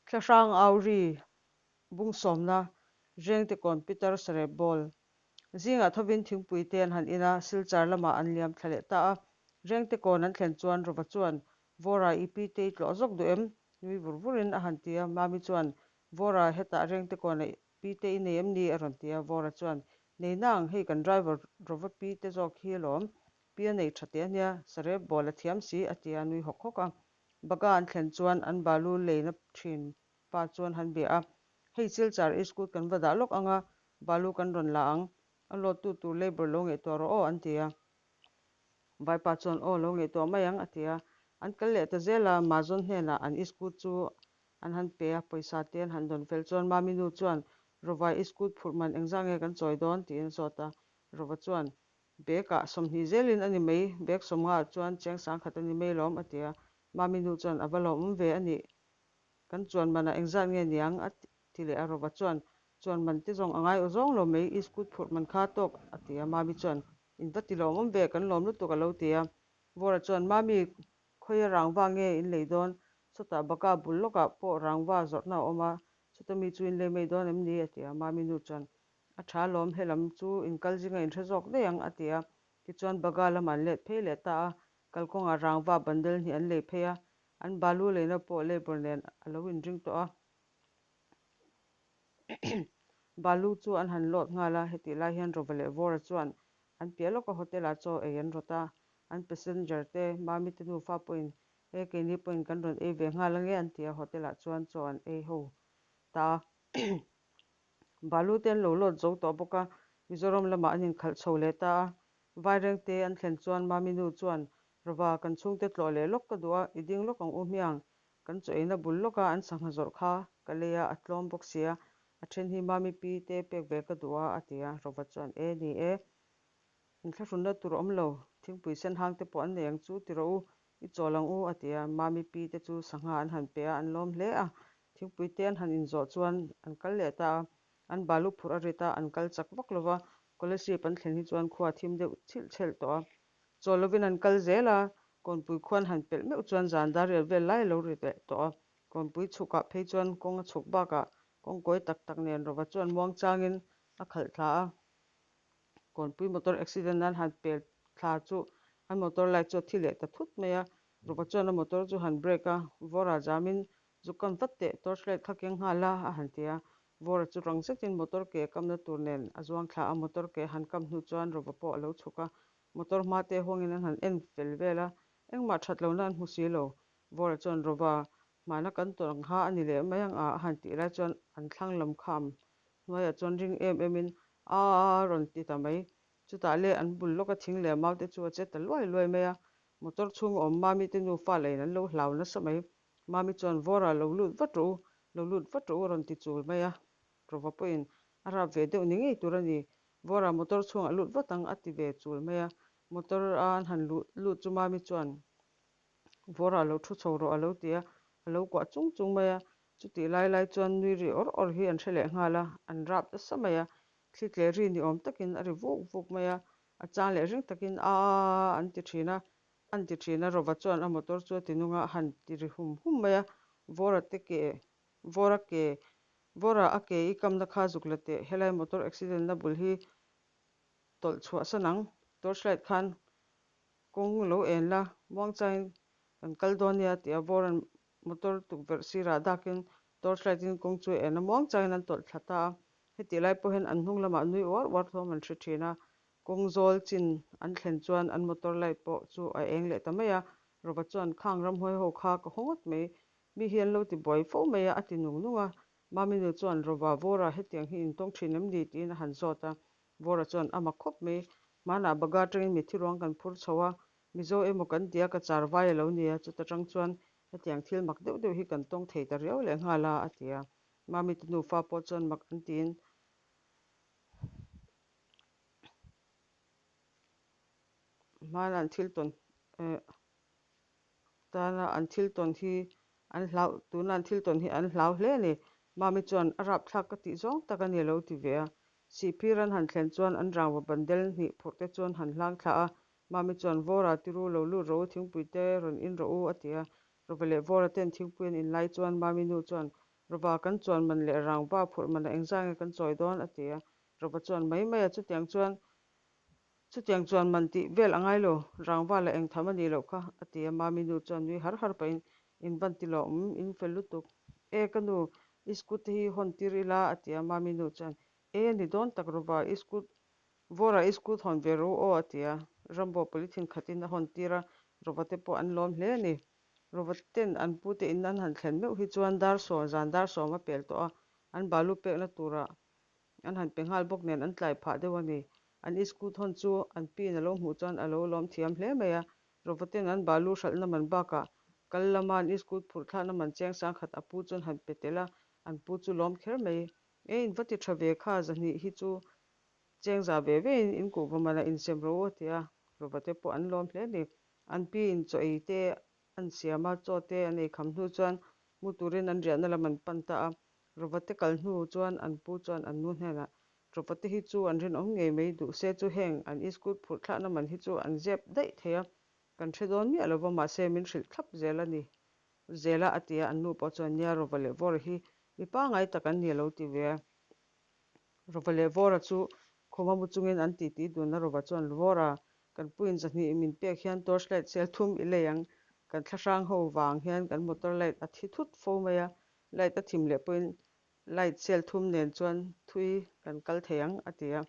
Thlahrang Auri bung sawmna Rengte kawn Peter Sarep Bawl zingah thovin thingpui te an han in a, Silchar lamah an liam thla leh ta a. Rengte kawn an thlen chuan Rova chuan, Vawra i pi te i tlawh zawk duh em? nui vur vurin a han ti a. Mami chuan, Vawra hetah Rengte kawnah pi te i nei em ni? a rawn ti a. Vawra chuan, Nei nang, hei kan driver Rova pi te zawk hi alawm, pi a nei tha teh a nia, Sarep Bawl a thiam si, a ti a, nui hawk hawk a. Baga an thlen chuan an balu leina thin pa chuan han bia a, Hei Silchar iskut kan va dah lawk ang a, balu kan rawn la ang, a load tu tur labour lo ngaihtuah rawh aw an ti a. Vaipa chuan aw lo ngaihtuah mai ang a ti a. An kal leh ta zel a, Mazawn hnenah an iskut chu an han pe a, pawisa te an han dawn fel chuan Mami nu chuan Rovai iskut phurh man engzah nge kan chawi dawn tiin a zawt a. Rova chuan Bag ah 20 zelin a ni mai, bag 50 ah chuan cheng sangkhat a ni mai lawm a ti a. Mami nu chuan a va lawmawm ve a nih, kan chuan manah engzat nge niang a ti leh a. Rova chuan, Chuan man te zawng a ngai aw zawng lo mai, i scoot phurh man kha tawk a ti a. Mami chuan, In va ti lawmawm ve, kan lawm lutuk a lo ti a. Vawra chuan, Mami, khawia rangva nge in lei dawn? Chutah baka bul lawkah pawh rangva zawrhna a awm a, chuta mi chu in lei mai dawn em ni? a ti a. Mami nu chuan, A tha lawm, helam chu inkal zinga inhre zawk daih ang, a ti a. Tichuan Baga lamah an let phei leh ta a, kalkawngah rangva bundle hnih an lei phei a, an balu leina pawh labour nen a lo inring tawh a. Balu chu an han load nghal a, hetih lai hian Rova leh Vawra chuan an piah lawka hotel ah chaw ei an rawt a, an passenger te, Mami te nufa pawhin he keini pawhin kan rawn ei ve nghal ange an ti a, hotel ah chuan chaw an ei ho ta a. Balu te an lo load zo tawh bawk a, Mizoram lamah an inkhalh chho leh ta a. Vaireng te an thlen chuan Mami nu chuan, Rova, kan chhungte tlawh leh lawk ka duh a, i ding lawk ang u hmiang. Kan chaw eina bul lawka an sangha zawrh kha ka lei a, a tlawm bawk sia, a then hi Mami pi te pek ve ka duh a, a ti a. Rova chuan, E ni e, inthlahrunna tur awm lo, thingpui sen hang te pawh an nei ang chu ti rawh u, I chawl ang u, a ti a. Mami pi te chu sangha an han pe a, an lawm hle a. Thingpui te an han inzawh chuan an kal leh ta a. An balu phurh a rit a, an kal chak vak lo va. Kolasib an thlen hi chuan khua a thim deuh chhilh chhelh tawh a. Chawl lovin an kal zel a, Kawnpui khuan han pelh meuh chuan zan dar riat vel lai a lo ri leh tawh a. Kawnpui chhukah phei chuan kawng a chhuk bakah kawngkawi tak tak nen Rova chuan muangchangin a khalh thla a. Kawnpui motor accident nan han pel thla chu an motor light chu a thi leh ta thut mai a, Rova chuan a motor chu han brake a, Vawra zamin zuk kam vat teh, torch light kha keng nghal a, a han ti a. Vawra chu rang zetin motor ke a kamna tur nen a zuang thla a, motor ke a han kam hnu chuan Rova pawh a lo chhuk a, motor hma te huangin an han en fel vel a, engmah that lohna an hmu si lo. Vawra chuan Rova hmana kan tawn ang kha a ni leh mai ang a, a han tih lai chuan an thlang lam kham hnuaiah chuan ring em emin Aa rawn ti ta mai. Chutah le an bul lawka thing leh mau te chu a che ta luai luai mai a. Motor chhung a awm Mami te nufa lain an lo hlau nasa mai. Mami chuan Vawra lo lut vat rawh u, lo lut vat rawh u a rawn ti chul mai a. Rova pawhin a rap ve deuh ni ngei tur a ni. Vawra motor chhungah lut vat ang a ti ve chul mai a. Motor a an han luh lut chu Mami chuan Vawra lo thu chho rawh a lo ti a, a lo kuah chung chung mai a. Chutih lai lai chuan nui ri awr awr hi an hre leh nghal a, an rap nasa mai a, thli tleh ri ni awm takin a ri vuk vuk mai a, a chang leh ring takin aa an ti thin a, an ti thin a, Rova chuan a motor chu a ti nung a, a han ti ri hum hum mai a, Vawra te ke, Vawra ke, Vawra a ke i kamna kha zuk la teh, helai motor accident na bul hi tawlh chhuah san ang, torchlight khan kawng lo en la, muangchangin kan kal dawn nia tih a Vawra'n Motor tukverh sirah dakin torchlight in kawng chu en a muang changin an tawlh thla ta a. Hetih lai pawh hian an hnung lamah nui uar uar thawm an hre thin a. Kawng zawl chin an thlen chuan an motor light pawh chu a eng leh ta mai a. Rova chuan khang ramhuai ho kha ka haw ngawt mai. Mi hi an lo ti buai fo mai a, a ti nung nung a. Mami nu chuan Rova, Vawra hetiang hi in tawng thin em ni? tiin a han zawt a. Vawra chuan a mak khawp mai. Hmanah baga atangin mitthi ruang kan phur chho a, Mizo emaw kan tia ka char vai a lo nia, chuta tang chuan hetiang thil mak deuh deuh hi kan tawng thei ta riau leh nghal a, a ti a. Mami te nufa pawh chuan mak an tiin hmana an thil tawn eh tana an thil tawn hi an hlau tuna an thil tawn hi an hlau hle a ni. Mami chuan a rapthlak ka tih zawng tak a ni a lo ti ve a. Sihphir an han thlen chuan an rangva bandel hnih phurh te chuan han hlang thla a, Mami chuan, Vawra tiru lo lut rawh u, thingpui te rawn in rawh u, a ti a. Rova leh Vawra ten thingpui an in lai chuan Mami nu chuan, Rova kan chuan man leh rangva phurh manah engzah nge kan chawi dawn? a ti a. Rova chuan, Mai mai a, chutiang chuan chutiang chuan man tih vel a ngai lo, rangva la eng tham a nih loh kha, a ti a. Mami nu chuan nui har har pahin, In van ti lawm, in fel lutuk. E ka nu, i scooty hi hawn tir ila, a ti a. Mami nu chuan, E ni dawn tak Rova, i scoot Vawra i scoot hawn ve ro aw, a ti a. Rambo polythene khatin a hawn tir a, Rova te pawh an lawm hle a ni. Rova ten an pute in an han thlen meuh hi chuan dar sawm zan dar sawm a pel tawh a, an balu pekna turah an han pe nghal bawk nen an tlai phah deuh a ni. An iskut hawn chu an piin a lo hmuh chuan a lo lawm thiam hle mai a, Rova ten an balu hralhna man bakah kal lama an iskut phurh thlakna man cheng sangkhat a pu chuan han pe tel a, an pu chu lawm kher mai. E in va ti tha ve kha zahnih hi chu Cheng za ve ve in in kuhva manah insem ro a ti a, Rova te pawh an lawm hle a ni. An pi in chaw ei te an siam a, chaw te an ei kham hnu chuan mu turin an riahna lam an pan ta a. Rova te kal hnu chuan an pu chuan an nu hnenah, Rova te hi chu an rinawm ngei mai duh se chu heng an iskut phurh thlakna man hi chu an zep daih thei a, kan hre dawn miah lo va mahse min hrilh thlap zel a ni zel a a ti a, an nu pawh chuan nia Rova leh Vawra hi mi pangai tak an ni a lo ti ve a. Rova leh Vawra chu khuma mu chungin an titi dun a, Rova chuan, Vawra, kan puiin zahnih min pek hian torch light sel thum i lei ang, kan thlahrang ho vang hian kan motor light a thi thut fo mai a, light a thim leh pawhin light sel thum nen chuan thui kan kal thei ang, a ti a.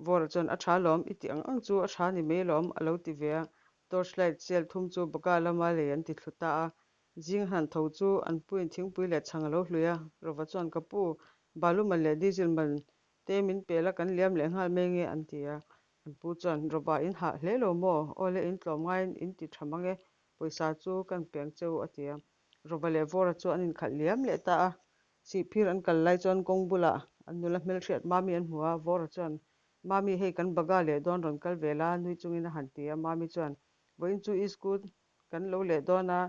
Vawra chuan, A tha lawm, i tih ang ang chu a tha ni mai lawm, a lo ti ve a. Torch light sel thum chu Baga lama lei an ti thlu ta a. Zing han tho chu an puiin thingpui leh chhang a lo hlui a, Rova chuan, Ka pu, balu man leh diesel man te min pel a, kan liam leh nghal mai nge, an ti a. An pu chuan, Rova, in hah hle lo maw? Aw le, in tlawm ngaiin in ti tha mang e, pawisa chu kan peng che u, a ti a. Rova leh Vawra chu an inkhalh liam leh ta a. Sihphir an kal lai chuan kawng bulah an nula hmelhriat Mami an hmu a, Vawra chuan, Mami, hei kan baga leh dawn rawn kal ve la, nui chungin a han ti a. Mami chuan, Vawiin chu i school Kan lo leh dawn a,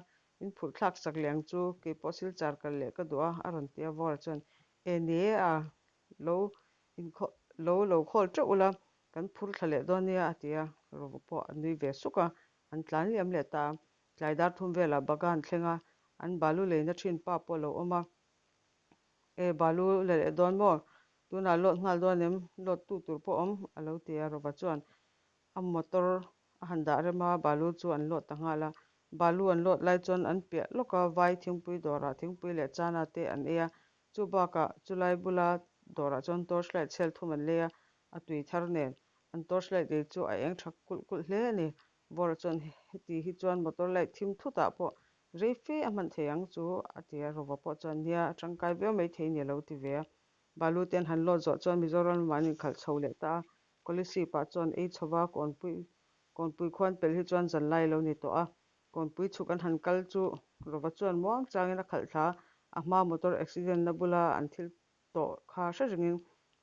in phurh thlak sak leh ang chu, kei pawh silchar kal leh ka duh a, a rawn ti a, Vawra chuan, E ni e a, lo inkhaw lo lo khawl teuh ula, kan phur thla leh dawn nia, a ti a, Rova pawh a nui ve suk a, an tlan liam leh ta a, tlai dar thum velah bagan thleng a, an balu leina thin pa pawh a lo awm a, E balu la leh dawn maw? Tunah load nghal dawn em? Load tu tur pawh awm, a lo ti a, Rova chuan, A motor a han dah rem a, balu chu an lawt ta nghal a. Balu an lawt lai chuan an piah lawk a, vai thingpui dawrah thingpui leh chana te an ei a. Chu bakah chulai bula dawrah chuan torch light chhel thum an lei a, a tui thar nen. An torch light lei chu a eng tha kulh kulh hle a ni. Vawra chuan heti hi chuan motor light thim thutah pawh rei fe a hman thei ang chu a ti a, Rova pawh chuan nia a tangkai viau mai thei ni a lo ti ve a. Balu te an han lawt zawh chuan Mizoram lamah an inkhalh chho leh ta a, Kolasib ah chuan ei chho va, Kawnpui Kawnpui khuan pel hi chuan zan lai lo ni tawh a. Kawnpui chhuk an han kal chu Rova chuan muang changin a khalh thla a, a hma motor accident na bula an thil tawh kha hre ringin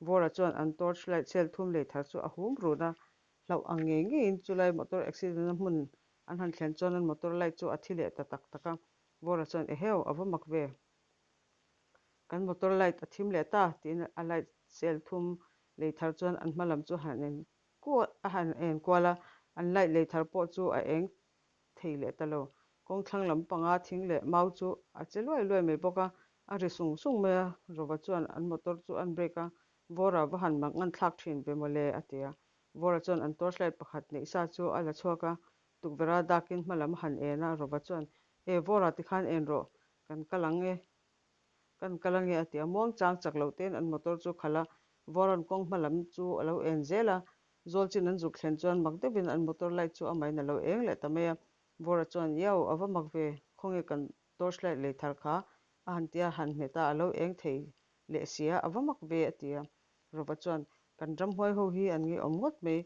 Vawra chuan an torch light cell thum lei thar chu a hum run a, hlauh ang ngei ngeiin chulai motor accident na hmun an han thlen chuan an motor light chu a thi leh ta tak tak a. Vawra chuan Eheu, a va mak ve. Kan motor light a thim leh ta tiin a light cell thum lei thar chuan an hma lam chu a han en kual a han en kual a, an light lei thar pawh chu a eng thei leh ta lo. Kawng thlang lam panga thing leh mau chu a che luai luai mai bawk a, a ri sung sung mai a, Rova chuan an motor chu an brake a, Vawra va han mak ngan thlak thin ve mawle a ti a. Vawra chuan an torch light pakhat neih sa chu a la chhuak a, tukverh a dakin hma lam a han en a, Rova chuan, E Vawra tikhan en rawh, Kan kal ang e, kan kal ang e a ti a, muang chang chak loh tein an motor chu khalh a, Vawran kawng hma lam chu a lo en zel a, zawl chin an zuk thlen chuan mak deuhin an motor light chu amahin a lo eng leh ta mai a, Vawra chuan, Iau, a va mak ve, khawnge kan torch light lei thar kha a han ti a, han hmet a, a lo eng thei leh si a, a va mak ve a ti a, Rova chuan, Kan ramhuai ho hi an ngeiawm ngawt mai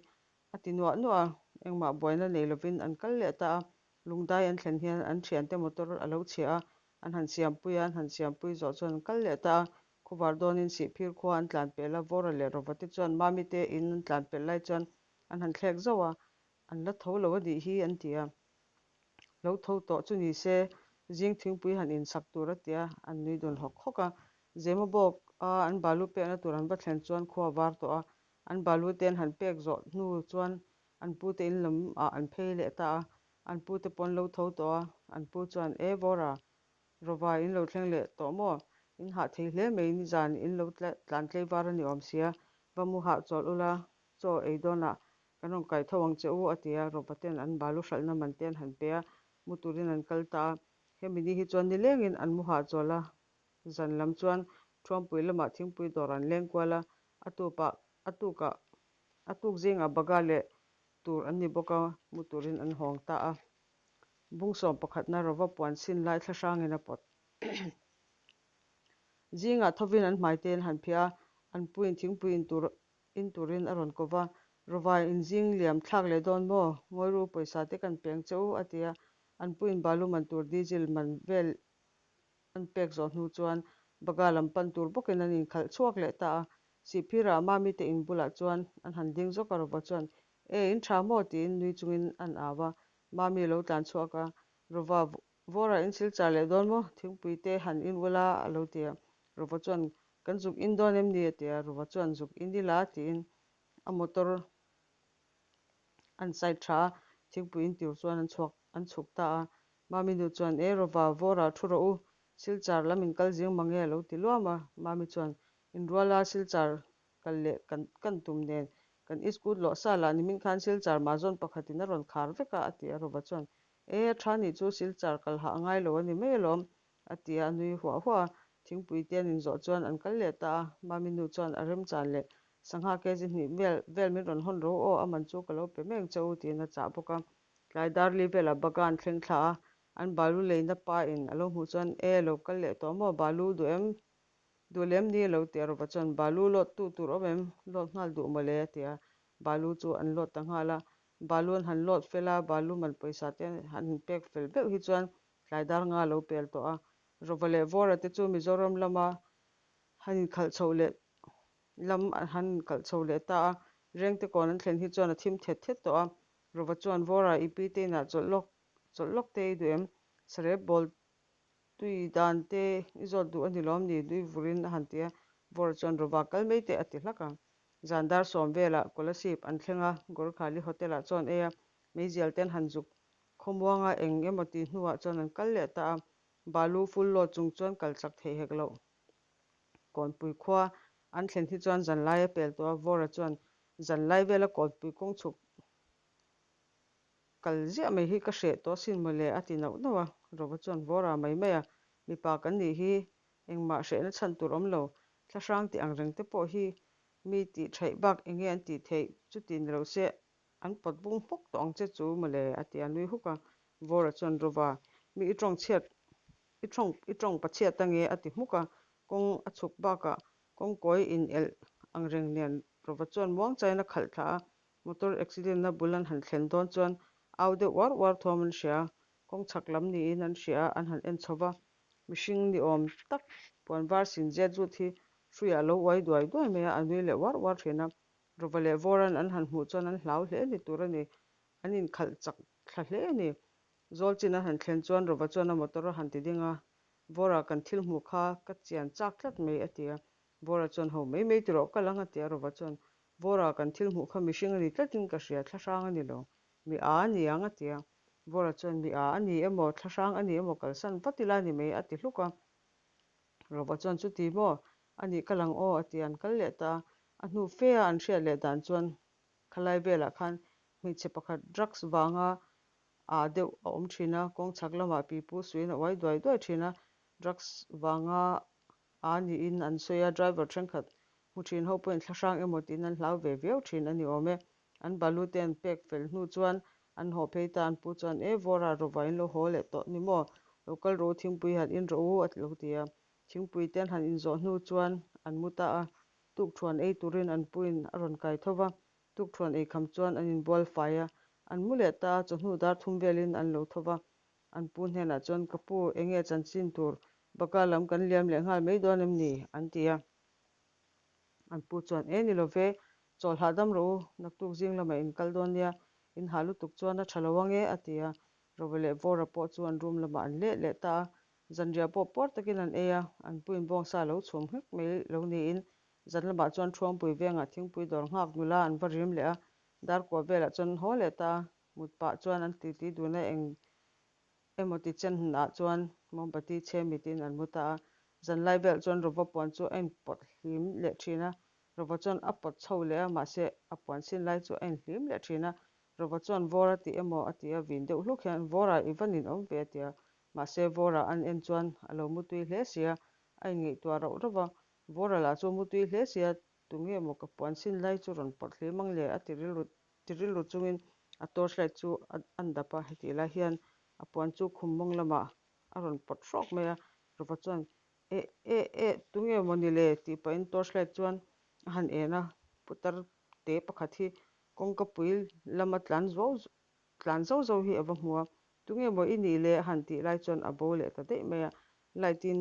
a ti nuah nuah a, engmah buaina nei lovin an kal leh ta a, Lungdai an thlen hian an thiante motor a lo chhia a, an han siampui a, an han siampui zawh chuan an kal leh ta a. Khuvar dawnin Sihphir khua an tlan pelh a, Vawra leh Rova te chuan Mami te in an tlan pelh lai chuan an han thlek zauh a, an la tho lo a nih hi an ti a. Lo tho tawh chu ni se, zing thingpui han insak tur a ti a, an nui dun hawk hawk a. Zema bawk a an balu pekna tur an va thlen chuan khua var tawh a, an balu te an han pek zawh hnu chuan An pute in lam ah an phei leh ta a, an pute pawh an lo tho tawh a, an pu chuan, E Vawra, Rova in lo thleng leh tawh maw? In hah thei hle mai, nizan in lo tlan tlei var a ni awm sia, va mu hah chawlh ula, chaw ei dawnah kan rawn kai tho ang che u, a ti a, Rova ten an balu hralhna man te an han pe a, mu turin an kal ta a. Hemi ni hi chuan nilengin an mu hah chawlh a, zan lam chuan Thuampui lamah thingpui dawr an leng kual a, a tupah a tukah a tuk zingah Bagha leh tur an ni bawk a, mu turin an hawng ta a. Bung sawm pakhatna Rova puan sin lai thla hrangin a pawt. Zingah thovin an hmai te an han phiah a, an puiin thingpui in tur in turin a rawn ko va, Rova in zing liam thlak leh dawn maw? Ngawi ru pawisa te kan peng che u, a ti a. An puiin balu man tur diesel man vel an pek zawh hnu chuan Bagha lam pan tur bawkin an inkhalh chhuak leh ta a. Sihphirah Mami te in bulah chuan an han ding zawk a, Rova chuan, E, in tha maw? tiin nui chungin an au a. Mami a lo tlan chhuak a, Rova, Vawrah in silchar leh dawn maw? Thingpui te han in ula a lo ti a. Rova chuan, Kan zuk in dawn em ni? a ti a. Rova chuan, Zuk in ila tiin a motor an side tha a, thingpui in tur chuan an chhuak an chhuk ta a. Mami nu chuan, E Rova, Vawrah thu rawh u, silchar lam in kal zing mang e a lo ti luam a. Mami chuan, Inruala silchar kal leh kan kan tum nen kan iskut lawh sa lah nimin khan silchar mahzawn pakhatin a rawn khar vek a a ti a. Rova chuan, E, a tha nih chu silchar kal hah a ngai lo a ni mai alawm, a ti a, a nui huah huah a. Thingpui te an inzawh chuan an kal leh ta a, Mami nu chuan a remchan leh sangha kg hnih vel vel min rawn hawn ro aw, a man chu ka lo pe mek che u tiin a chah bawk a. Tlai dar li velah Bagan thleng thla a, an balu leina pa in a lo hmuh chuan, E, lo kal leh tawh maw, balu duh em? Duh lem ni lo ti a, Rova chuan, Balu lawt tu tur awm em? Lawt nghal duh mawle a ti a. Balu chu an lawt ta nghal a. Balu an han lawt fel a, balu man pawisa te han inpek fel beuh hi chuan tlai dar nga a lo pel tawh a. Rova leh Vawra te chu Mizoram lama han inkhalh chhoh leh lam an han inkhalh chho leh ta a. Rengte kawn an thlen hi chuan a thim thet thet tawh a. Rova chuan, Vawra, i pi te inah chawlh lawk chawlh lawk te i duh em? Sarep bawl Tui dan te i zawt duh a ni lawm ni? Nui vurin a han ti a, Vawra chuan Rova kal mai teh a ti hlak a. Zan dar sawm velah Kolasib an thleng a, Gorkhali Hotel ah chuan ei a, meizial ten han zuk khawmuang a, eng emaw ti hnuah chuan an kal leh ta a, balu full load chung chuan kal chak theih hek loh. Kawnpui khua an thlen hi chuan zanlai a pel tawh a, Vawra chuan zanlai vela kawnpui kawng chhuk Kal ziah mai hi ka hreh tawh asin mawle a ti nauh nauh a, Rova chuan vawra mai mai a, mipa kan nih hi engmah hrehna chhan tur awm lo, thlahrang tih ang reng te pawh hi mi tih thaih bak eng nge an tih theih, chuti ni lo se an pawt bung hmawk tawh ang che chu mawle a ti a nui huk a, Vawra chuan Rova mi i tawng chhiat i tawng i tawng pachhiat ange a ti hmuk a, kawng a chhuk bakah kawngkawi in elh ang reng nen Rova chuan muangchain a khalh thla a, Motor accident na bul an han thlen dawn chuan au deuh uar uar thuam an hria a, kawng chhak lam niin an hria a, an han en chho va. Mihring ni awm tak puan var sin zet zut hi hruiah a lo uai duai duai mai a, a nui leh uar uar thin a. Rova leh Vawran an han hmuh chuan an hlau hle ni tur a ni, an inkhalh chak thla hle a ni. Zawl chin an han thlen chuan Rova chuan a motor a han ti ding a, Vawra kan thil hmuh kha ka chian chak tlat mai a ti a. Vawra chuan ho mai mai ti rawh kal ang a ti a, Rova chuan Vawra kan thil hmuh kha mihring a ni tlatin ka hria, thlahrang a ni lo. Mi a a ni ang a ti a. Vawra chuan mi a a ni emaw, thlahrang a ni emaw kalsan vat ila a ni mai a ti hluk a. Rova chuan chuti maw? A nih kal ang aw a ti a, an kal leh ta a. A hnu fe a an hriat leh dan chuan khalai velah khan hmeichhe pakhat drugs vanga aa deuh a awm thin a, kawng chhak lamah pipu suiin a uai duai duai thin a, drugs vanga aa niin an sawi a, driver thenkhat hmu thin ho pawhin thlahrang emaw tiin an hlau ve viau thin a ni awm e. An balu te an pek fel hnu chuan an haw phei ta, an pu chuan E Vawra rawva in lo haw leh tawh ni maw? Lo kal rawh u, thingpui han in rawh u a lo ti a. Thingpui te an han inzawh hnu chuan an mu ta a, tukthuan ei turin an puin a rawn kai tho va, tukthuan ei kham chuan an inbual fai a, an mu leh ta a, chawhnu dar thum velin an lo tho va, An pu hnenah chuan, Ka pu, enge chanchin tur baka lam kan liam leh nghal mai dawn em ni? an ti a. An pu chuan, E ni lo ve, chawl hahdam rawh u, naktuk zing lamah in kal dawn nia, in hah lutuk chuan a tha lo ang e, a ti a. Rova leh Vawra pawh chu an room lamah an leh leh ta a. Zanriah pawh puar takin an ei a, an puin bawngsa a lo chhum nghek mai lo niin zan lamah chuan Thuangpui vengah thingpui dawr nghak nula an va rim leh a, darkua velah chuan an haw leh ta a. Mut pah chuan an titi dun a, eng emaw ti chen ah chuan Mombati chhe mitin an mu ta a. Zanlai velah chuan Rova puan chu a inpawt hlim leh thin a. Rova chuan a pawt chho leh a, mahse a puan sin lai chu a inhlim leh thin a. Rova chuan Vawr a ti emaw a ti a, vin deuh hluk hian Vawr ah i va ninawm ve a ti a. Mahse Vawr ah an en chuan a lo mutui hle si a, a inngaihtuah rauh rauh va. Vawra lah chu mutui hle si a, tunge maw ka puan sin lai chu rawn pawt hlim ang le a ti rilru ti rilru chungin a torchlight chu a an dap a, hetih lai hian a puan chu khum mawng lamah a rawn pawt hrawk mai a, Rova chuan Eh eh eh tunge maw ni le tih pahin torchlight chuan a han en a, putar te pakhat hi kawngka pui lama tlan zuau tlan zauh zauh hi a va hmu a, tunge maw i nih le a han tih lai chuan a bo leh ta daih mai a, light in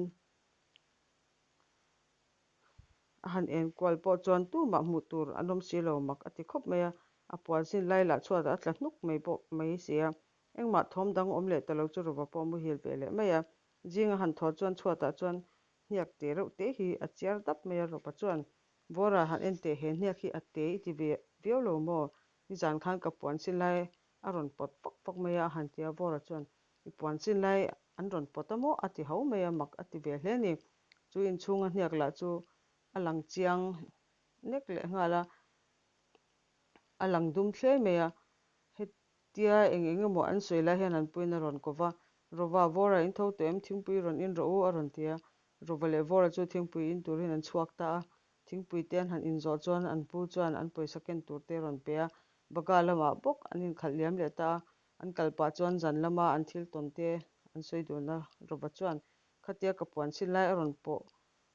A han en kual pawh chuan tumah hmuh tur an awm si lo mak a ti khawp mai a, a puan zin lai lah chhuatah a tla hnuk mai pawh mai si a, engmah thawm dang awm leh ta lo chu Rova pawh a muhil ve leh mai a. Zing a han thaw chuan chhuatah chuan hniak te reuh te hi a chiar dap mai a, Rova chuan, Vawra han en teh he hniak hi a te i ti ve viau lo maw? Nizan khan ka puan sin lai a rawn pawt fak fak mai a a han ti a, Vawra chuan, I puan sin lai an rawn pawt a maw? a ti ho mai a, mak a ti ve hle a ni. Chu inchhunga hniak lah chu a lang chiang nek leh nghal a, a lang dum thlei mai a. Hetia eng eng emaw an sawi lai hian an puiin a rawn ko va, Rova, Vawra in tho tawh em? Thingpui rawn in rawh u a rawn ti a. Rova leh Vawra chu thingpui in turin an chhuak ta a. Thingpui te an han inzawh chuan an pu chuan an pawisa ken tur te a rawn pe a. Baga lamah bawk an inkhalh liam leh ta a. An kal pah chuan zan lama an thil tawn te an sawi dun a. Rova chuan Khatia ka puan chin lai a rawn pawh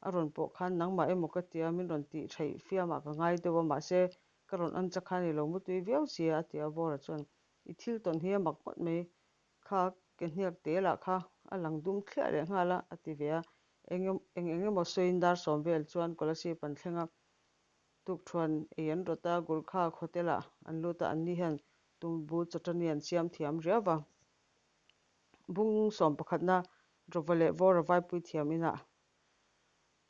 a rawn pawh khan nangmah emaw ka tia min rawn tih theih fiamah ka ngai deuh a mahse ka rawn an chak khan i lo mutui viau si a a ti a Vawra chuan i thil tawn hi a mak ngawt mai kha ke hniak te lah kha a lang dum thliah leh nghal a a ti ve a eng eng eng emaw sawiin dar sawm vel chuan Kolasib an thleng a tukthuan ei an rawt a Gurkha hotel ah an lut a anni hian tumbu chawṭani an siam thiam riau va. Bung sawm pakhatna Rova leh Vawra Vaipui thiam inah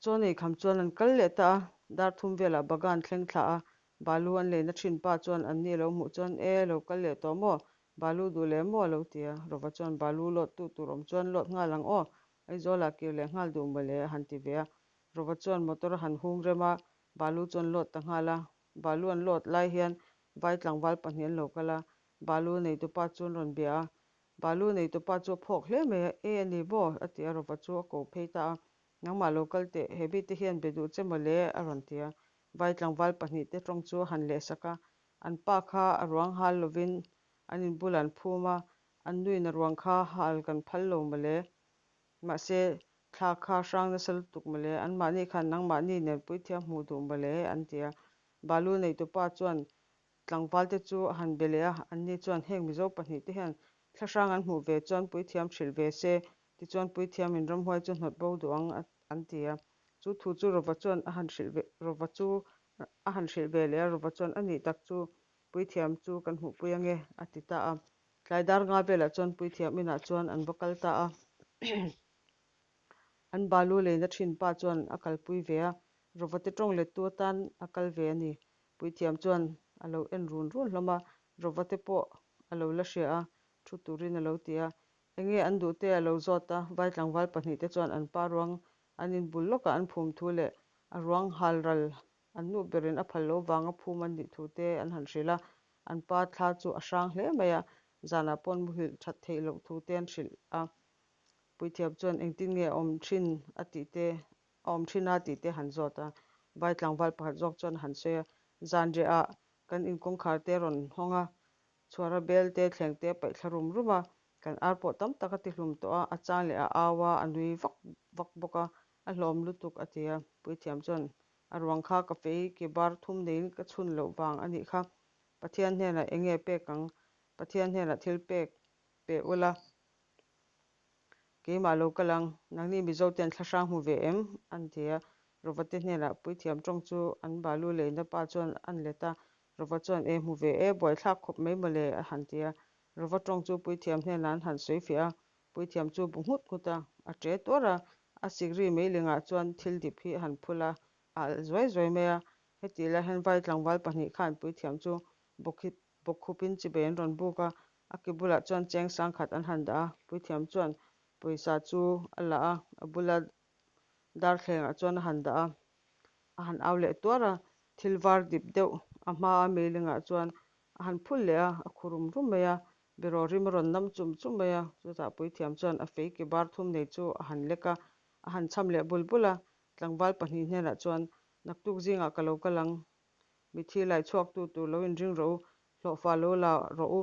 chuan ei kham chuan an kal leh ta a, dar thum velah Bagan thleng thla a, Balu an leina thin pa chuan an ni a lo hmuh chuan E, lo kal leh tawh maw? Balu duh leh maw? a lo ti a, Rova chuan Balu lawt tu tur awm chuan lawt nghal ang aw, Aizawlah kir leh nghal duh mawle a han ti ve a, Rova chuan motor a han hung rem a, Balu chuan lawt ta nghal a, Balu an lawt lai hian Vai tlangval pahnih an lo kal a, Balu neitupa chu an rawn bia a, Balu neitupa chu a phawk hle mai a, E a ni maw? a ti a, Rova chu a ko phei ta a, Nangmah lo kal teh, he mite hian be duh che maw le? a rawn ti a, Vai tlangval pahnih te tawng chu a han leh sak a, an pa kha a ruang hal lovin an inbul an phum a, an nuin a ruang kha hal kan phal lo maw le? Mahse, thla kha hrang nasa lutuk maw le? Anmahni khan nangmahni nen puithiam hmuh duh maw le? an ti a, Balu neitupa chuan Tlangvalte chu a han be leh a, anni chuan heng Mizo pahnihte hian thlahrang an hmuh ve chuan puithiam hrilh ve se, tichuan puithiamin ramhuai chu hnawt bo duh ang an ti a. Chu thu chu Rova chuan a han hrilh ve Rova chu a han hrilh ve leh a, Rova chuan a nih tak chu puithiam chu kan hmuhpui ange a ti ta a. Tlai dar nga velah chuan puithiam inah chuan an va kal ta a. An balu leina thin pa chuan a kalpui ve a, Rovate tawng lettu atan a kal ve a ni. Puithiam chuan a lo en run run hlawm a, Rovate pawh a lo la hria a, thu turin a lo ti a. Enge an duh te a lo zawt a, vai tlangval pahnihte chuan an pa ruang an inbul lawkah an phum thu leh a ruang hal ral an nuh berin a phal lo vanga phum an nih thu te an han hrilh a, an pa thla chu a hrang hle mai a, zanah pawh an muhilh that theih loh thu te an hrilh a. Puithiam chuan engtin nge a awm thin a tih te a awm thin a tih te han zawt a, vai tlangval pakhat zawk chuan a han sawi a, zanriah ah kan in kawngkhar te a rawn hawng a, chhuara bel te thleng te a paih thla rum rum a, kan ar pawh tam tak a ti hlum tawh a, a chang leh a au a, a nui vak vak bawk a, a hlawm lutuk a ti a, puithiam chuan a ruang kha ka fei ke bar thum neiin ka chhun loh vang a nih kha, Pathian hnenah eng nge pek ang, Pathian hnenah thil pek pe ula. Keimah lo kal ang, nangni Mizo ten thlahrang hmu ve em? an ti a. Rovate hnenah puithiam tawng chu an balu leina pa chuan an let a. Rova chuan, E hmu ve e, buaithlak khawp mai mawle, a han ti a. Rova tawng chu puithiam hnenah an han sawi fiah a, puithiam chu bu nghut nghut a, a ṭe tuar a. A sikri meilingah chuan thil dip hi a han phul a, a alh zuai zuai mai a. Heti lai hian vai tlangval pahnih khan puithiam chu bawkhip Bawkkhupin chibei an rawn buk a, a ke bulah chuan cheng sang khat an han dah a, puithiam chuan Pawisa chu a la a, a bula darthlengah chuan a han dah a, a han au leh tuar a, thil var dip deuh a hmaa meilingah chuan a han phul leh a, a khu rum rum mai a, beraw rim a rawn nam chum chum mai a, chutah puithiam chuan a fei ke bar thum nei chu a han lek a, a han cham leh bul bul a, tlangval pahnih hnenah chuan naktuk zingah ka lo kal ang, mithi lai chhuaktu tur lo inring rawh u, hlawhfa lo la rawh u,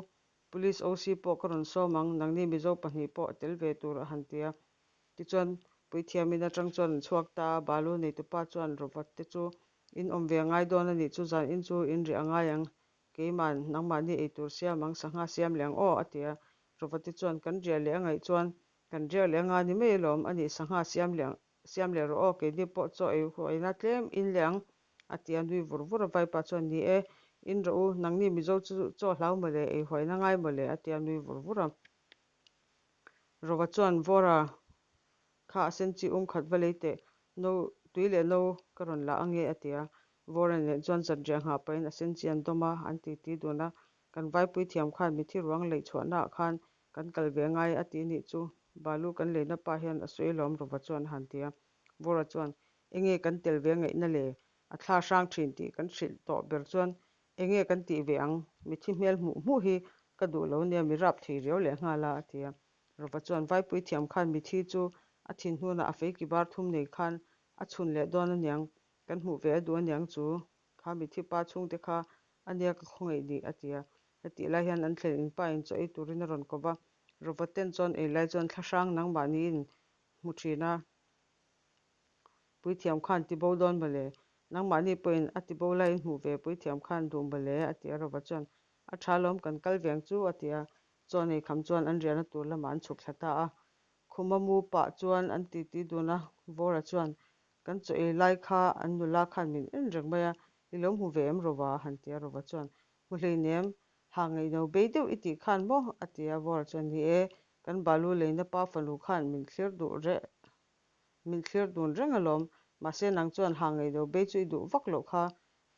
Police OC pawh ka rawn sawm ang, nangni Mizo pahnih pawh a tel ve tur a han ti a. Tichuan, puithiamin atang chuan an chhuak ta a, balu neitupa chuan Robert te chu in awm ve a ngai dawn a nih chu, zan in chu in riah a ngai ang, keiman nangmahni ei tur siam ang, sangha siam leh ang aw a ti a. Robert te chuan kan riah leh a ngaih chuan kan riak leh anga ni mai alawm, a nih sangha siam leh ang. Siam leh rawh aw, keini pawh chaw ei huaina tlem in leh ang, a ti a, nui vur vur a vaipa chuan, Ni e, in rawh u, nangni Mizo chu chaw hlau maw le, ei huaina ngai maw le, a ti a, nui vur vur a. Rova chuan, Vawra, kha a sen chi um khat va lei teh, no tui leh no ka rawn la ange, a ti a. Vawra nen chuan zanriah nghah pahin a sen chi an dawm a, an titi dun a, Kan vaipui thiam khan mithi ruang leih chhuahnaah khan Kan kal ve ngai a ti nih chu balu kan leina pa hian a sawi lawm Rova chuan a han ti a. Vawra chuan, Enge kan tel ve ngaihna le? A thla hrang thin tih kan hrilh tawh ber chuan enge kan tih ve ang? Mithi hmel hmuh hmuh hi ka duh lo nia mi rap thei riau leh nghal a a ti a. Rova chuan, Vaipui thiam khan mithi chu a thin hnunah a feiki bar thum nei khan a chhun leh dawn aniang, kan hmuh ve a duh aniang chu kha mithi pa chhungte kha a nia ka khawngaih ni a ti a. Hetih lai hian an thlen in pa in chaw ei turin a rawn ko va, Robert ten chuan ei lai chuan thlahrang nangmahni in hmu thin a, Puithiam khan ti bo dawn mawle, nangmahni pawhin a ti bo lai in hmuh ve Puithiam khan duh mawle a ti a, Robert chuan a tha lawm kan kal veng chu a ti a, chaw nei kham chuan an riahna tur lamah an chhuk thla ta a, khuma mu pah chuan an titi dun a, Vawra chuan kan chaw ei lai kha an nula khan min en reng mai a, i lo hmu ve em Rova a han ti a, Rova chuan Hmu hleinem, ha ngaihno bei deuh i tih khan maw? a ti a, Vawra chuan, Ni e, kan balu leina pa fanu khan min thlir duh reh, min thlir dun reng alawm. Mahse nang chuan ha ngaihno bei chu i duh vak loh kha,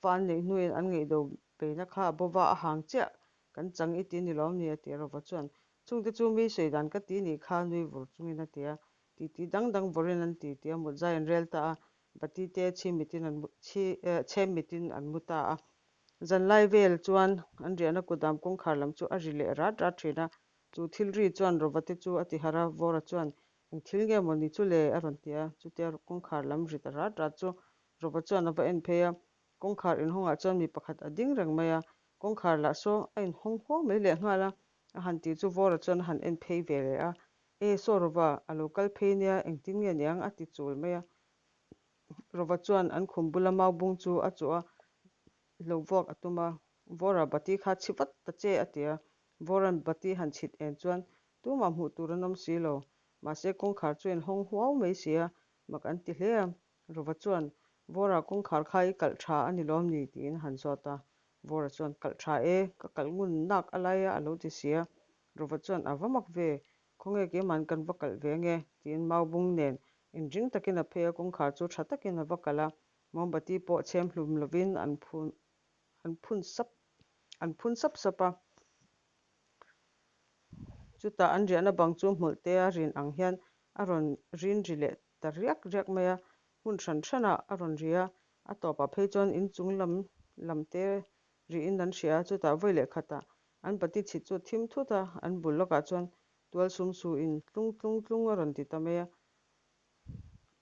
fa an neih hnuin an ngaihno beina kha a bova a hang chiah kan chang i ti ni lawm ni? a ti a, Rova chuan, Chungte chu mi sawi dan ka ti nih kha nui vur chungin a ti a, titi dang dang vawrin an ti ti a, mutzai an rel ta a, bati te chhimitin an chhi chhemmitin an mu ta a. Zanlai vel chuan an riahna kutdam kawngkhar lam chu a ri leh rat rat thin a, chu thil ri chuan Rova te chu a ti harh a, Vawra chuan, Eng thil nge maw ni chu le? a rawn ti a, chutia kawngkhar lam ri ta rat rat chu Rova chuan a va en phei a, kawngkhar inhawngah chuan mi pakhat a ding reng mai a, kawngkhar lah saw a inhawng huau mai leh nghal a, a han ti chu Vawra chuan a han en phei ve leh a, E saw Rova, a lo kal phei nia, engtin nge niang? a ti chul mai a. Rova chuan an khum bula mau bung chu a chuh a, lo vuak a tum a. Vawra bati kha chhi vat ta che a ti a. Vawra'n bati han chhit en chuan tumah hmuh tur an awm si lo. Mahse kawngkhar chu inhawng huau mai si a, mak an ti hle a. Rova chuan, Vawra kawngkhar kha i kalh tha a ni lawm ni? tiin a han zawt a. Vawra chuan, Kalh tha e, ka kalh ngun nak a lai a, a lo ti si a. Rova chuan, A va mak ve, Khawnge keiman kan va kalh ve nge? tiin mau bung nen inring takin a phei a, kawngkhar chu tha takin a va kalh a, mombati pawh chhem hlum lovin an phun an phun sap an phun sap sap a. Chutah an riahna bang chu hmawlh te a rin ang hian a rawn rin ri leh ta riak riak mai a, hmun hran hranah a rawn ri a, a tawpah phei chuan inchung lam lam te riin an hria a, chutah vawi leh khatah An pati chhit chu a thim thut a, an bul lawkah chuan tual sum su in tlung tlung tlung a rawn ti ta mai a.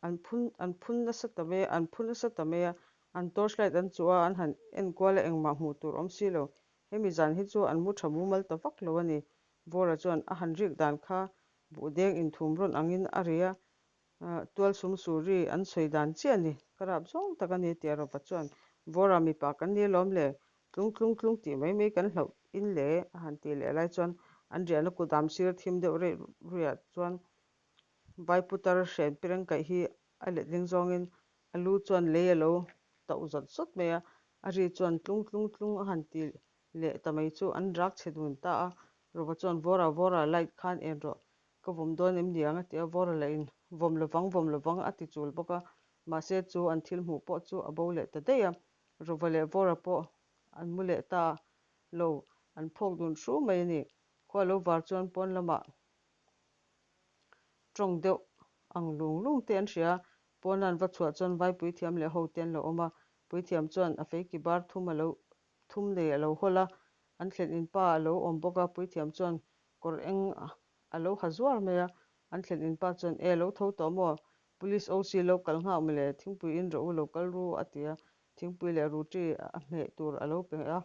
An phun an phun nasa ta mai a, an phu nasa ta mai a, an torch light an chuh a, an han en kual a, engmah hmuh tur awm si lo. Hemi zan hi chu an mu tha mumal ta vak lo a ni. Vawra chuan a han rik dan kha buhdeng inthum rawn angin a ri a, Tual sum su ri an sawi dan chiah a ni. Ka rap zawng tak a ni tia Rova chuan Vawra mipa kan ni alawm le, tlung tlung tlung tih mai mai kan hlauh in le a han tih leh lai chuan an riahna kut am sir thim deuh reih ruiah chuan vai putar hren pireng kaih hi a letling zawngin a lu chuan lei a lo tauh zawt zawt mai a, a ri chuan tlung tlung tlung a han ti leh ta mai chu an rak chhe dun ta a. Rova chuan Vawra Vawra light khan en rawh Ka vawm dawn em ni ang a ti a, Vawra lah in vawm lovang vawm lovang a ti chul bawk a, mahse chu an thil hmuh pawh chu a bo leh ta daih a, Rova leh Vawra pawh an mu leh ta lo, an phawk dun hru mai a ni. Khua lo var chuan pawn lamah Ṭawng deuh ang lung lung te an hria a, pawna an va chhuah chuan vai puithiam leh ho te an lo awm a, puithiam chuan a feiki bar thum a lo thum nei a lo hawl a, an thlen in pa a lo awm bawk a, puithiam chuan kawr eng a lo ha zuar mai a, an thlen in pa chuan e lo tho tawh maw, Police OC lo kal nghak mawle, thingpui in rawh u lo kal ru a ti a, thingpui leh ruti a hmeh tur a lo pe a,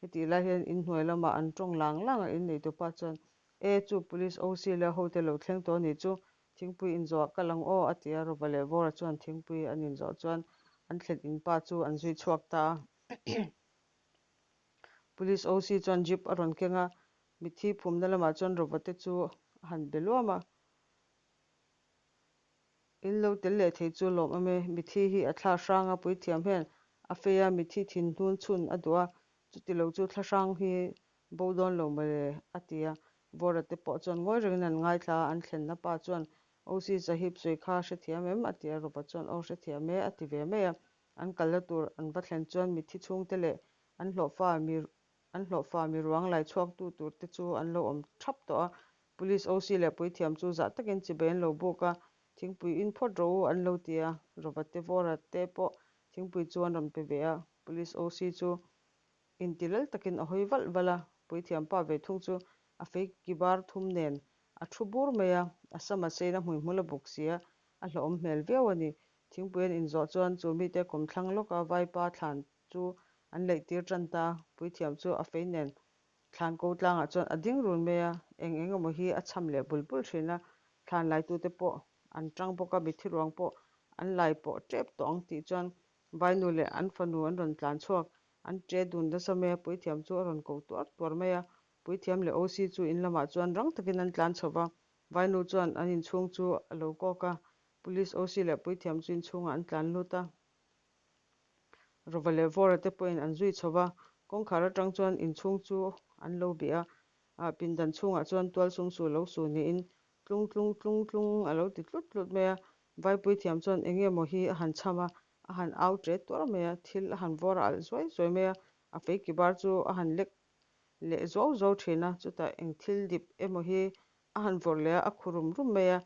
hetih lai hian inhnuai lamah an tawng lang lang a, inneitu pa chuan E chu Police OC leh hote lo thleng tawh a nih chu, thingpui inzawh ah kal ang aw a ti a, Rova leh Vawra chuan thingpui an inzawh chuan an thlen in pa chu an zui chhuak ta a. Police OC chuan jeep a rawn keng a, mitthi phumna lamah chuan Rova te chu a han be luam a. In lo tel leh thei chu lawm awm e, mitthi hi a thla hrang a, puithiam hian a fei a, mitthi thinhnun chhun a duh a, chuti lo chu thla hrang hi bo dawn lo mawle, a ti a. Vawra te pawh chuan ngawi rengin an ngaithla a, an thlenna pa chuan, OC Sahib sawi kha hrethiam em? a ti a, Rova chuan, Aw hrethiam e, a ti ve mai a. An kalna tur an va thlen chuan mitthi chhungte leh an hlawhfa mi an hlawhfa mi ruang lai chhuaktu tur te chu an lo awm thap tawh a. Police OC leh puithiam chu zah takin chibai an lo buk a, Thingpui in phawt rawh u, an lo ti a. Rova te Vawra te pawh thingpui chu an rawn pe ve a, Police OC chu Inti lal takin a hawi valh valh a, puithiam pa ve thung chu a fei ki bar thum nen a thu bur mai a, a sam a sein a hmuihmul a buk si a, a hlauhawm hmel viau a ni. Thingpui an inzawh chuan chu mite kawmthlang lawka vaipa thlan chu an leih tir tan ta, puithiam chu a fei nen thlan ko tlangah chuan a ding run mai a, eng eng emaw hi a cham leh bul bul thin a, thlan laitute pawh an tang bawk a, mitthi ruang pawh an lai pawh tep tawh ang tih chuan Vainu leh an fanu an rawn tlan chhuak. An ṭe dun nasa mai a, puithiam chu a rawn ko tuar tuar mai a. Puithiam leh OC chu in lamah chuan rang takin an tlan chho va. Vainu chuan an inchhung chu a lo kawk a, Police OC leh puithiam chu inchhungah an tlan lut a. Rova leh Vawra te pawhin an zui chho va, kawngkhar atang chuan inchhung chu an lo bih a. Ah, pindan chhungah chuan tual sum su lo su niin tlung tlung tlung tlung a lo ti tlut tlut mai a. Vaipui thiam chuan eng nge maw hi a han chham a, a han au ṭe tuar mai a, thil a han vawr a alh zuai zuai mai a, a fei ki bar chu a han lek leh zuau zuau ṭhin a, chutah eng thil dip emaw hi a han vawrh leh a, a khu rum rum mai a,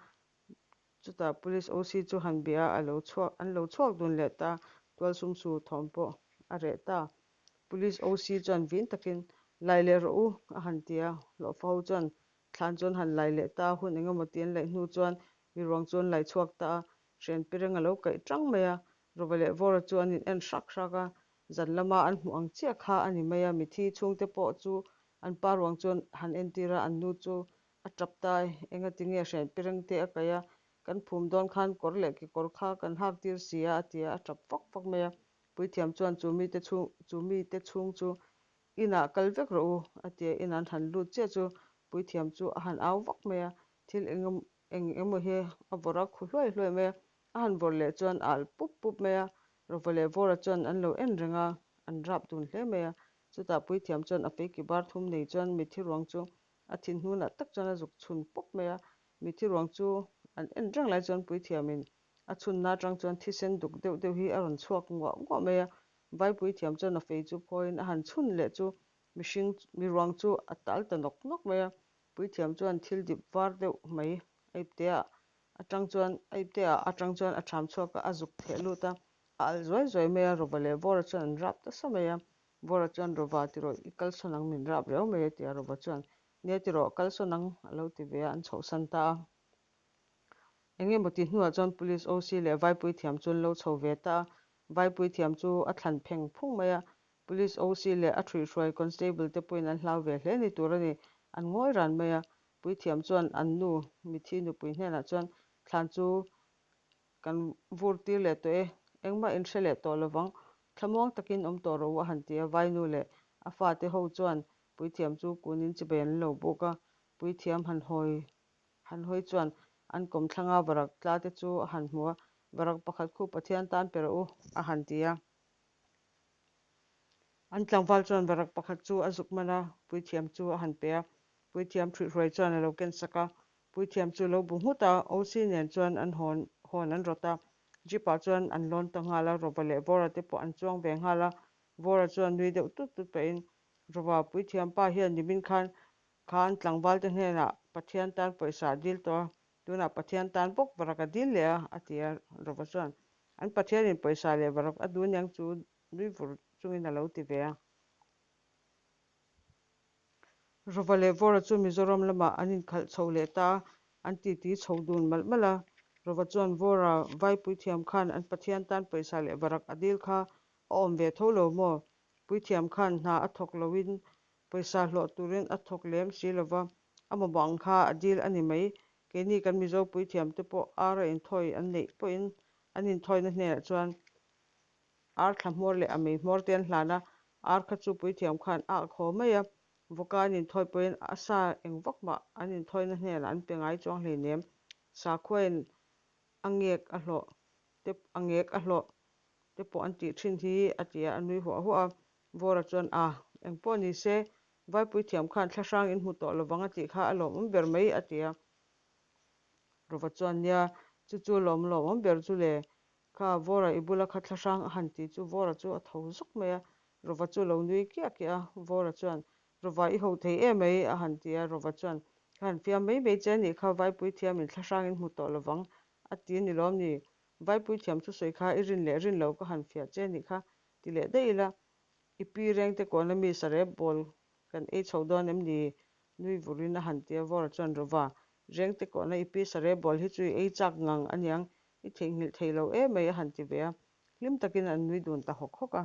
chutah Police OC chu han bia a, a lo chhuak, an lo chhuak dun leh ta, tual sumsu thawm pawh a reh ta. Police OC chuan vin takin, Lai leh rawh u, a han ti a, hlawhfa ho chuan Thlan chuan han lai leh ta a, hun eng emaw ti an laih hnu chuan mi ruang chu an lai chhuak ta a, hrian pireng a lo kaih tang mai a, Rova leh Vawra chu an in en hrak hrak a, zan lama an hmuh ang chiah kha a ni mai a, mithi chhungte pawh chu an pa ruang chu an han entir a, an nu chu a tap ta e, engati nge hrian pireng te a kaih a, kan phum dawn khan kawr leh kekawr kha kan hak tir si a, a ti a, a tap vak vak mai a, puithiam chuan chu mite chhung chu mite chhung chu Inah kal vek rawh u, a ti a, in an han lut chiah chu puithiam chu a han au vak mai a, thil eng eng emaw hi a vawrh a, khu hluai hluai mai a, a han vawrh leh chuan a alh pup pup mai a, Rova leh Vawra chuan an lo en reng a, an rap dun hle mai a, chutah puithiam chuan a feiki bar thum nei chuan mitthi ruang chu a thin hnunah tak chuan a zuk chhun pawp mai a, mitthi ruang chu an en reng lai chuan puithiamin a chhunna atang chuan thisen duk deuh deuh hi a rawn chhuak nguah nguah mai a, Vaipui thiam chuan a fei chu phawiin a han chhun leh chu mihring mi ruang chu a tal ta nawk nawk mai a, puithiam chuan thil dip var deuh mai a ipte ah atang chuan a ipte ah atang chuan a ṭham chhuak a, a zuk theh lut a, a alh zuai zuai mai a, Rova leh Vawra chuan an rap nasa mai a, Vawra chuan Rova tirawh i kalsawn ang min rap riau mai a ti a, Rova chuan Nia tirawh kalsawn ang a lo ti ve a, an chhohsan ta a. Eng emaw tih hnuah chuan Police OC leh Vaipui thiam chu an lo chho ve ta a, Vaipui thiam chu a thlan pheng phung mai a, Police OC leh a ṭhuihhruai Constable te pawhin an hlau ve hle ni tur a ni, an ngawi ran mai a. Puithiam chuan an nu mithi nupui hnenah chuan thlan chu kan vur tir leh tawh e, engmah in hre leh tawh lovang, thlamuang takin awm tawh rawh u a han ti a, Vainu leh a fate ho chuan puithiam chu kunin chibai an lo buk a, puithiam han hawi Han hawi chuan an kawmthlanga varak tla te chu a han hmu a, Varak pakhat khu Pathian tan pe rawh u, a han ti a. An tlangval chuan varak pakhat chu a zuk man a, puithiam chu a han pe a. Puithiam ṭhuihhruai chuan a lo ken sak a, puithiam chu lo bu nghut a, OC nen chuan an hawn hawn an rawt a. Jeep-ah chuan an lawn ta nghal a, Rova leh Vawra te pawh an chuang ve nghal a. Vawra chuan nui deuh tut tut pahin, Rova, puithiam pa hian nimin khan Khan tlangvalte hnenah Pathian tan pawisa a dil tawh a, Tunah Pathian tan bawk varak a dil leh a, a ti a. Rova chuan, An Pathianin pawisa leh varak a duh aniang chu nui vur chungin a lo ti ve a. Rova leh Vawra chu Mizoram lamah an inkhalh chho leh ta a, an titi chho dun malh malh a. Rova chuan Vawra Vaipuithiam khan an Pathian tan pawisa leh varak a dil kha a awm ve tho lo maw? Puithiam khan hna a thawk loin pawisa hlawh turin a thawk lem si lova, a mamawh ang kha a dil a ni mai. Keini kan Mizo puithiam te pawh ara inthawi an neih pawhin an inthawina hnenah chuan Ar thla hmawr leh a mei hmawr te an hlan a, ar kha chu puithiam khan a ak haw mai a, vawka an inthawi pawhin a sa eng vak mah an inthawina hnenah an pe ngai chuang hleinem. Sakhuain a ngek a hlawh te a ngek a hlawh te pawh an tih thin hi a ti a, a nui huah huah a. Vawra chuan a, eng pawh ni se, vai puithiam khan thla hrang in hmu tawh lovang a tih kha a lawmawm ber mai a ti a. Rova chuan nia, chu chu lawm lawmawm ber chu le, Kha Vawra i bula kha thlahrang a han ti chu Vawra chu a tho zuk mai a, Rova chu lo nui kiah kiah a, Vawra chuan, Rova i ho thei em mai a han ti a, Rova chuan, Ka han fiam mai mai che a nih kha, Vaipui thiamin thlahrangin hmu tawh lovang a ti a ni lawm ni? Vaipui thiam thusawi kha i rin leh rin lo ka han fiah che a nih kha ti leh daih ila, i pi rengte kawn ami sarep bawl kan ei chho dawn em ni? Nui vurin a han ti a, Vawra chuan, Rova, rengte kawhna i pi sarep bawl hi chu i ei chak ngang aniang, I theihnghilh thei lo em mai a han ti ve a, hlim takin an nui dun ta hawk hawk a.